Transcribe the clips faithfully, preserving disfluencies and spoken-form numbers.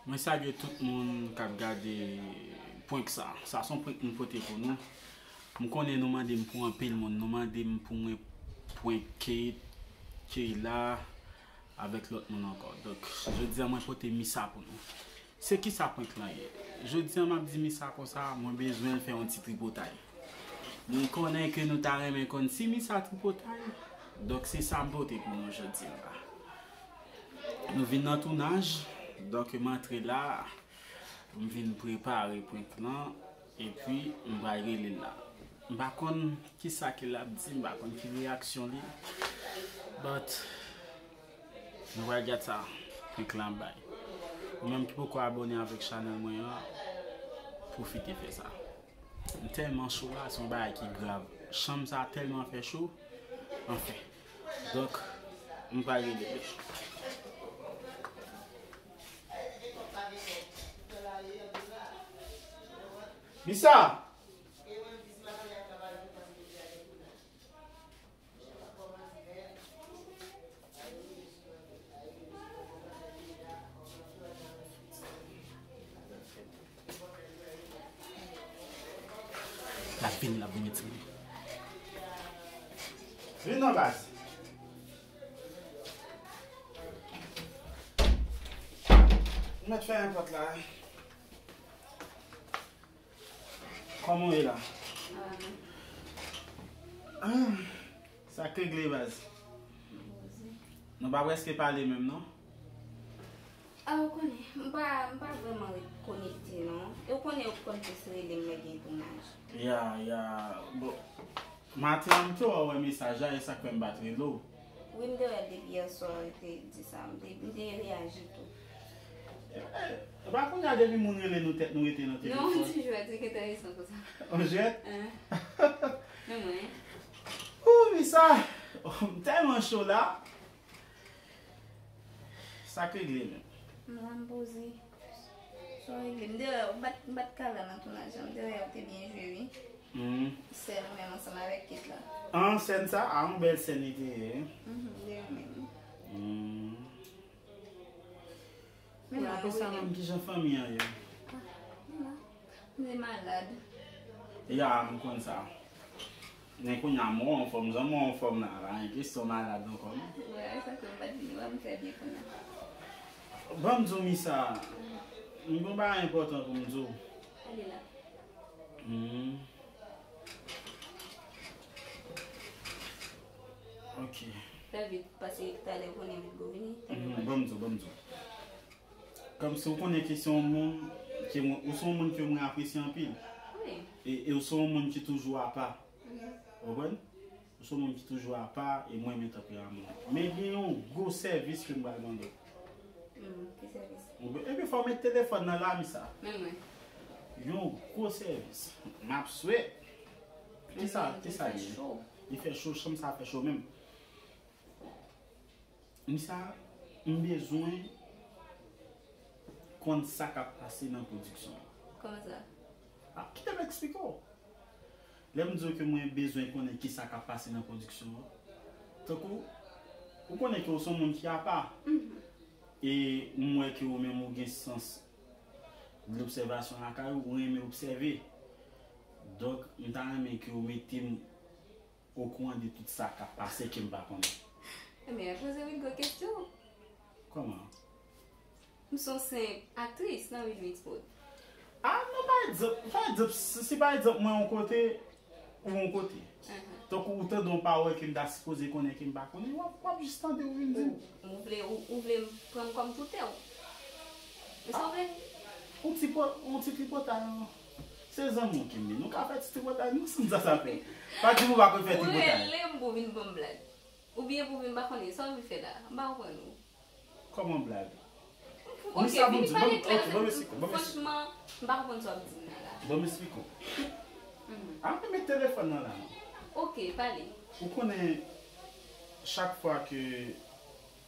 Mwen salye tout moun k ap gade prank sa. Sa se yon prank mwen pote pou nou. M konnen nou mande m pou anpil moun. Nou mande m pou mwen prank Kate, Keyla, avèk lòt moun ankò. Donk, jodi a mwen pote Misa pou nou. Se kisa prank lan ye? Jodi a m ap di Misa konsa, mwen bezwen l fè yon ti tripotay. Mwen konnen ke nou ta renmen konn si Misa tripotay. Donk, se sa m pote pou nou jodi a la. Nou vin nan tounaj, donk m antre la, m vin prepare prank lan, epi m pral rele l la. M pa konn kisa ke l ap di, m pa konn ki reyaksyon li, but nou pral gad sa prank lan ap bay. Ou menm ki poko abòne avèk chanèl mwen an, pwofite fè sa. M tèlman cho la, se yon bagay ki grav. Chanm sa tèlman fè cho. Anfen. Donk, m pa rele. Misa! L ap vini, l ap vini, timoun. Vin non, baz. Mèt fèmen pòt la. Kòman w ye la? Ah, sa k regle, baz? Nou pa prèske pale menm, non? Ah, ou konnen, m pa, m pa vrèman konekte, non. E ou konnen yo konn plis rele m lè gen tounaj. Ya, ya. Bon, maten an, m te wè w wè mesaj la, e sa k fè m pa t rele w. Wi, m te wè l depi yè swa, ou te di sa. M te, m te reyaji tou. E, e, e pa kounye a depi moun rele nou tèt nou rete nan telefòn. Non, ti jwèt, se ki enteresan konsa. On jwèt? Hein. Men mwen. Ou, Misa, m tèlman cho la. Sa k regle menm? M la m poze. Sa w regle? M te wè w bat, m bat kala nan tounaj lan. M te wè w te byen jwe, wi. Hmm. Sèn ou menm ansanm avèk Kate la. An, sèn sa? A, yon bèl sèn li te ye, wi. Mhm, m te renmen, wi. Hmm. Men mwen, apre sa menm, kijan fanmi an ye? Ah, m la. M te malad. Ya, m konn sa. Men kounye a, mwen anfòm, jan mwen anfòm la, pa gen kesyon malad ankò, non. Wè, e sa ke m pa t vini wè m trè byen kounye a. Ban m di w, Misa, m gen yon bagay enpòtan pou m di w. Pale la. Hmm. Ok. Fè vit, paske talè ou konnen Wilgo vini. Mhm, ban m di w, ban m di w. Kòmsi ou konnen ke se yon moun ke mwen, ou se yon moun ke mwen apresye anpil. Wi. E, e ou se yon moun ki toujou apa. Mhm. Ou konprann? Ou se yon moun ki toujou apa e mwen renmen tanperaman w. Men gen yon gwo sèvis ke m pral mande w. Hmm, ki sèvis? Ou konprann? Epi fò w met telefòn nan la, Misa. Men mwen. Yon gwo sèvis. M ap swè. Kisa, kisa li ye? Li fè cho. Li fè cho, chanm sa fè cho menm. Misa, m bezwen konn sa k ap pase nan pwodiksyon an. Kòman sa? Ah, kite m eksplike w. Lè m di w ke mwen bezwen konnen kisa k ap pase nan pwodiksyon an, tankou, ou konnen ke w se yon moun ki apa. Mhm. E m wè ke ou menm ou gen sans de lobsèvasyon lakay ou, ou renmen obsève. Donk, m ta renmen ke ou mete m okouran de tout sa k ap pase ke m pa konnen. Ebyen, poze Wilgo kesyon. Kòman? M se yon senp aktris nan Wilmix Prod. Ah, non, pa egzanp, pa egzanp, si, si pa egzanp, mwen yon kote, ou yon kote. Ahan. Tankou ou tande yon pawòl ke m ta sipoze konnen ke m pa konnen, w ap, w ap jis tande, ou vin di m. Ou, ou vle, ou, ou vle m pran m kòm toutè w? Men sa w vle? Ah, yon ti po-, yon ti tripotay, non. Se zanmi w ki m ye. Nou ka fè ti tripotay, nou, si m sa sa fè. Pa di m ou pa konn fè tripotay. Ou rele m pou vin ban m blag. Oubyen pou vin, m pa konnen, sa w vin fè la? M pa konprann ou. Kòman blag? Ok, vin pale klè, franchman, m pa konprann sa w ap di m nan la. Ban m eksplike w. Mhm. Ape met telefòn nan la, non. Ok, pale. Ou konnen, chak fwa ke,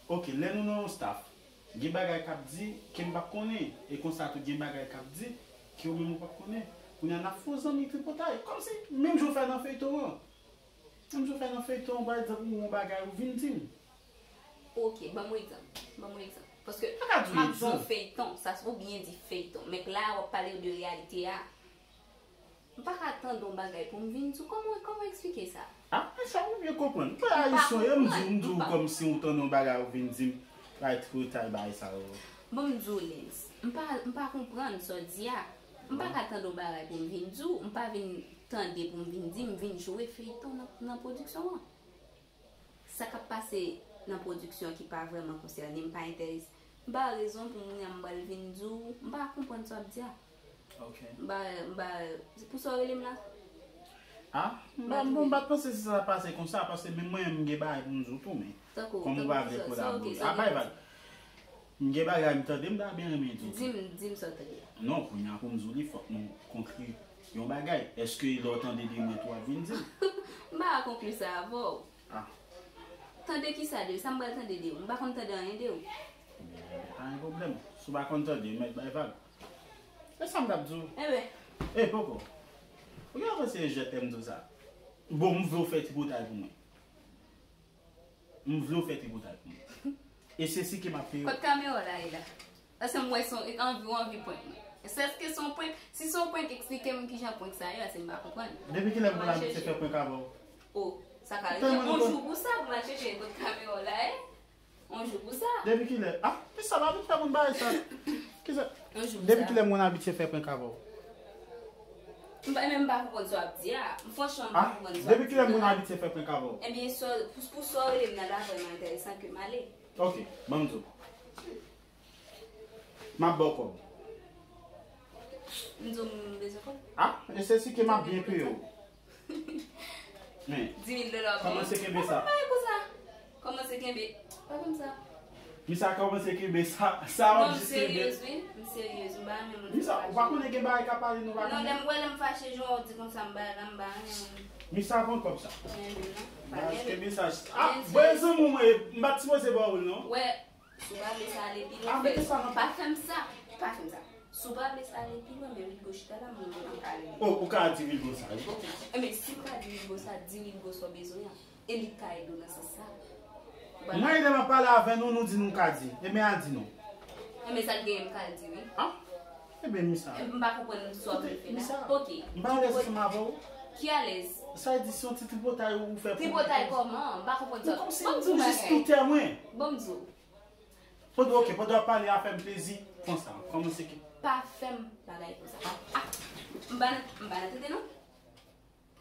ok, lè nou nan yon staff, gen bagay k ap di ke m p ap konnen, e konsa tou gen bagay k ap di ke ou menm ou p ap konnen. Kounye a n ap fè yon zanmi tripotay, kòmsi menm jan w fè nan feyton an. Menm jan w fè nan feyton an, pa egzanp, ou wè yon bagay, ou vin di m. Ok, ban m yon egzanp. Ban m yon egzanp. Paske m ap di w yon feyton, sa se ou byen di feyton. Men la, w ap pale de reyalite a. M pa ka tande yon bagay pou m vin di w. Kòman, kòman eksplike sa? Ah, men sa mwen byen konprann. M pa Ayisyen, m di w, m di w kòmsi ou tande yon bagay ou vin di m, bay tripotay, bay sa yo. Bon, m di w, Lens, m pa, m pa konprann sa w di a. M pa ka tande yon bagay pou m vin di w, m pa vin tande pou m vin di, m vin jwe feyton nan, nan pwodiksyon an. Sa k ap pase nan pwodiksyon ki pa vrèman konsène m, pa enterese. M pa rezon pou moun nan m pral vin di w, m pa konprann sa w ap di a. Ok. M pa, m pa, se pou sa w rele m la? Ah, m pa, bon, m pa t panse se sa pase konsa, paske menm mwen, m gen bagay pou m di w tou, men kòm ou pa vle kolabore. Ah, bay vag. M gen bagay m tande, m ta byen renmen di w. Di m, di m sa w tande. Non, kounye a pou m di w li, fòk nou konkli yon bagay. Èske lè w tande de mwen tou w ap vin di m? M pa ka konkli sa avè w. Ah. Tande kisa de? Sa m pral tande de ou? M pa konn tande anyen de ou. Ebyen, pa gen pwoblèm. Si w pa konn tande, mèt bay vag. E sa m t ap di w. Enben. E, poko. Ou gen avanse je t'aime tou sa. Bon, m vle w fè tripotay pou mwen. M vle w fè tripotay pou mwen. E se si ke m ap peye w. Kot kamera w la ye la? Paske m wè se yon anvi, ou anvi prank mwen. Èske se yon prank? Si se yon prank, eksplike m kijan prank sa ye, paske m pa konprann. Depi kilè m konn abitye fè prank avè w? O, sa ka rive. On jou pou sa, pou m al chèche kot kamera w la ye. On jou pou sa. Depi kilè? Ah, men sa pa vin fè moun bagay sa. Kisa? On jou pou sa. Depi kilè m konn abitye fè prank avè w? M pa, men m pa konprann sa w ap di a. Franchman, m pa konprann sa w ap di a. Depi kilè moun abitye fè prank avè w? Ebyen, sa, pou, pou sa w rele m nan la vrèman enteresan ke m ale. Ok, ban m di w. M ap ba w kòb. M di w m bezwen kòb? Ah, e se si ke m ap byen peye w. Men, dis mil dola w ap kòmanse kenbe sa. Pa fè m bagay konsa. Kòmanse kenbe. Pa fè m sa. Misa kòmanse kenbe sa, sa w ap jis kenbe. Non, m seryez, wi. M seryez. M pa renmen moun ki fache. Misa, ou pa konnen gen bagay k ap pale nou pa konnen? Non, lè m wè lè m fache, jan w di konsa, m pa, m pa renmen moun. Misa pran kòb sa. Renmen non. M pa renmen. Kenbe sa. Ah, bwè zanmi mwen, m pa t sipoze ba w l non. Wè, si w pa vle sa ale pi lwen, pa fè m sa. Pa fè m sa. Si w pa vle sa ale pi lwen, men Wilgo chita la, mwen menm mwen ka ale. Oh, ou ka di Wilgo sa, wi. Enben, si m ka di Wilgo sa, di Wilgo sa w bezwen an. E li ka ede w nan sans sa. Mwen, lè m ap pale avè nou, nou di nou ka di. Ebyen, al di non. Enben, sa l genyen, m ka di, wi. Ah? Ebyen, Misa. M pa konprann sa w ap fè la. Misa. Ok. M pa alèz ansanm avè w. Ki alèz? Sa vle di se yon ti tripotay ou fè pou mwen. Tripotay kòman? M pa konprann sa. Ou kòmsi ou jis tou tè mwen. Bon, m di w. Pandan, ok, pandan w ap pale a fè m plezi, konsa, kòmanse ke. Pa fè m bagay konsa. Ah, m pa nan, m pa nan tete non.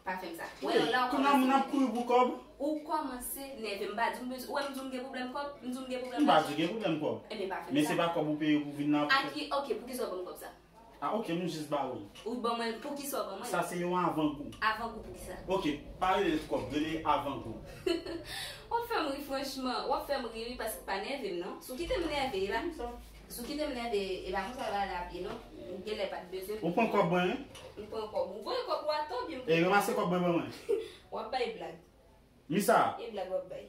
Pa fè m sa. Wi, kounye a moun ap kouri pou kòb. Ou kòmanse nève m, m pa di w m bezwen, ou wè m di w m gen pwoblèm kòb, m di w m gen pwoblèm lajan. M pa di w gen pwoblèm kòb. Ebyen, pa fè m sa. Men se pa kòb ou peye pou vin la pou fè. A ki, ok, poukisa w ban m kòb sa? Ah, ok, m jis ba ou l. Ou ban mwen, poukisa w ban mwen? Sa se yon avangou. Avangou poukisa? Ok, pa rele l kòb, rele avangou. W ap fè m ri franchman, w ap fè m ri wi, paske pa nève m non. Si w kite m nève, e pa, si w kite m nève, e pa konsa w ale a pye non. M genlè pa t bezwen. Ou pran kòb mwen wi. M pran kòb ou. Voye kòb ou atò byen. E ranmase kòb mwen ban mwen. W ap bay blag. Misa. E blag w ap bay.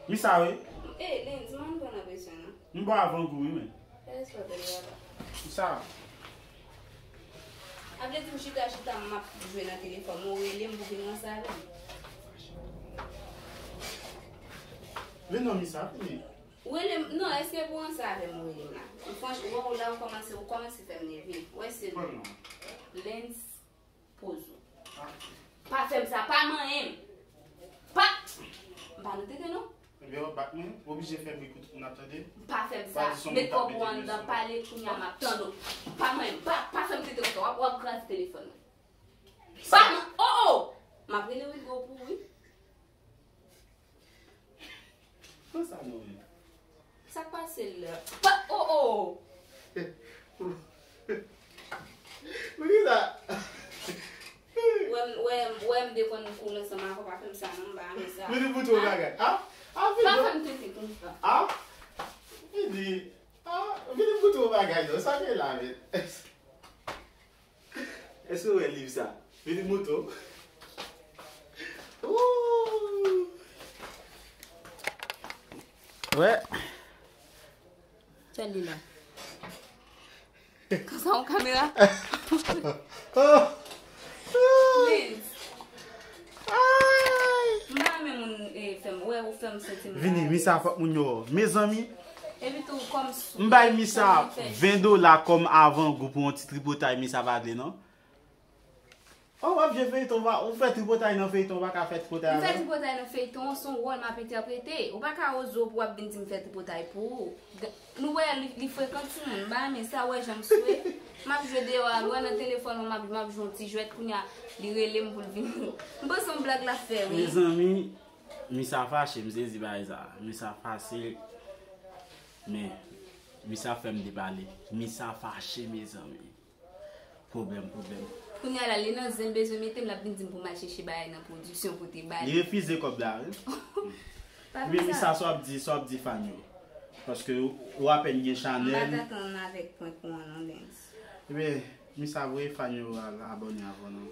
Misa wi. E, Lens, m ann pran nan presyon nan. M ba w avangou wi men. Fè respè w tande papa. Misa. A vle di m chita, chita, m ap jwe nan telefòn, ou rele m pou vin ranse avè m. Vin non, Misa, vini. Ou rele m, non, èske pou ranse avè m ou rele m la? Franch, ou wè w la, ou kòmanse, ou kòmanse fè m nève. Wè se Lens. Poz ou. Ah. Pa fè m sa, pa manyen m. Pa. M pa nan tete non. Ebyen, w ap bat mwen, w oblije fè bri pou tout moun ap tande. Pa fè m sa. Met kòb ou anndan, pale kounye a m ap tande w. Pa manyen m, pa, pa fè m tete konsa, w ap, w ap kraze telefòn mwen. Pa man, oh, oh! M ap rele Wilgo pou ou wi. Pran sa non men. Sa k pase l la? Pa, oh, oh! Poukisa? Wè m, wè m, wè m dekonn koul ansanm avè w, pa fè m sa non, m pa renmen sa. Vini pou tou bagay. Ah, ah, pa fè m tete konsa. Ah, vini. Ah, vini pou tou bagay non, sa gen la men. Èske w wè liv sa? Vini moto. Ooh. Wè. Sèl li la. Konsa yon kamera. Oh. Lens. Ay. M pa renmen moun, eh, fè m, wè, ou fè m santi m. Vini, Misa, fòk moun yo. Mezanmi, M bay Misa ven dola kòm avangou pou yon ti tripotay, Misa pa vle non. Oh, w ap jwe feyton, ou fè tripotay nan feyton, ou pa ka fè tripotay avè m? M fè tripotay nan feyton, se yon wòl m ap entèprete. Ou pa ka oze w pou w ap vin di m fè tripotay pou ou. Nou wè li, li frekan timoun, m pa renmen sa, w wè jan m swe. M ap jwe deyò a, l wè nan telefòn mwen, m ap, m ap jwe yon ti jwèt, kounye a, li rele m pou l vin. M panse yon blag l ap fè, wi. Mezanmi, Misa fache, m sezi bagay sa. Misa fache, men, Misa fè m depale. Misa fache, mezanmi. Pwoblèm, pwoblèm. Kounye a la, li nan zen bezwen mete m, l ap vin di m pou m al chèche bagay nan pwodiksyon pote ba li. Li refize kòb la, wi. Pa vin sa. Misa, sa w ap di, sa w ap di fan yo? Paske ou apèn gen chanèl. M pa t atann avèk prank ou an non, Lens. Ebyen, Misa, voye fan yo al abòne avè w non.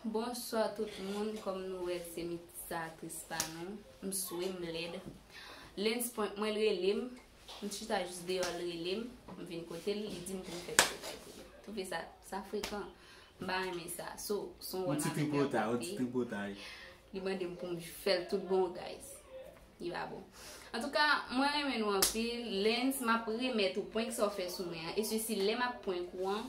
Bonswa tout moun, kòm nou wè se Misa aktris pa nou. M swe, m lèd. Lens prank mwen, l rele m. M chita jis deyò, l rele m, m vin kote l, li di m pou m fè tripotay pou li. Twouve sa, sa frekan. M pa renmen sa. So, se yon wòl m ap entèprete. Yon ti tripotay, yon ti tripotay. Li mande m pou m fè l tout bon, guys. Li pa bon. Antouka, mwen renmen nou anpil. Lens, m ap remèt ou prank sa w fè sou mwen an. E sesi, lè m ap prank ou an,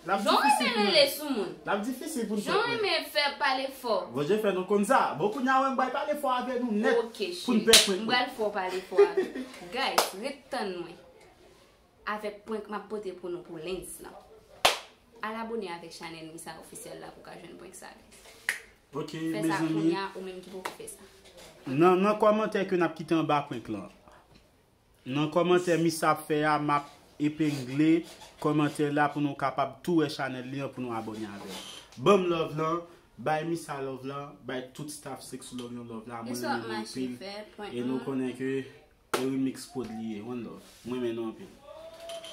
Jan w renmen rele sou moun. L ap difisil pou n fè prank. Jan w renmen fè pale fò. Bondye fè nou konn sa. Bon, kounye a, wè, m pral pale fò avè nou nèt. Ok, cheri. M pral fè w pale fò avè m. Guys, ret tann mwen. Avèk prank m ap pote pou nou pou Lens lan. Al abòne avèk chanèl Misa Ofisyèl la pou w ka jwenn prank sa, guys. Ok, mezanmi. Fè sa kounye a, ou menm ki poko fè sa. Nan, nan kòmantè ke n ap kite anba prank lan. Nan kòmantè Misa ap fè a, m ap epengle kòmantè la pou nou kapab tou wè chanèl li an pou nou abòne avè l. Ban m love lan, bay Misa love lan, bay tout staff Sexy Love yon love la, mwen renmen nou anpil. E nou konnen ke e Remix Prod li ye, one love. Mwen renmen nou anpil.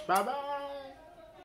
Bye bye!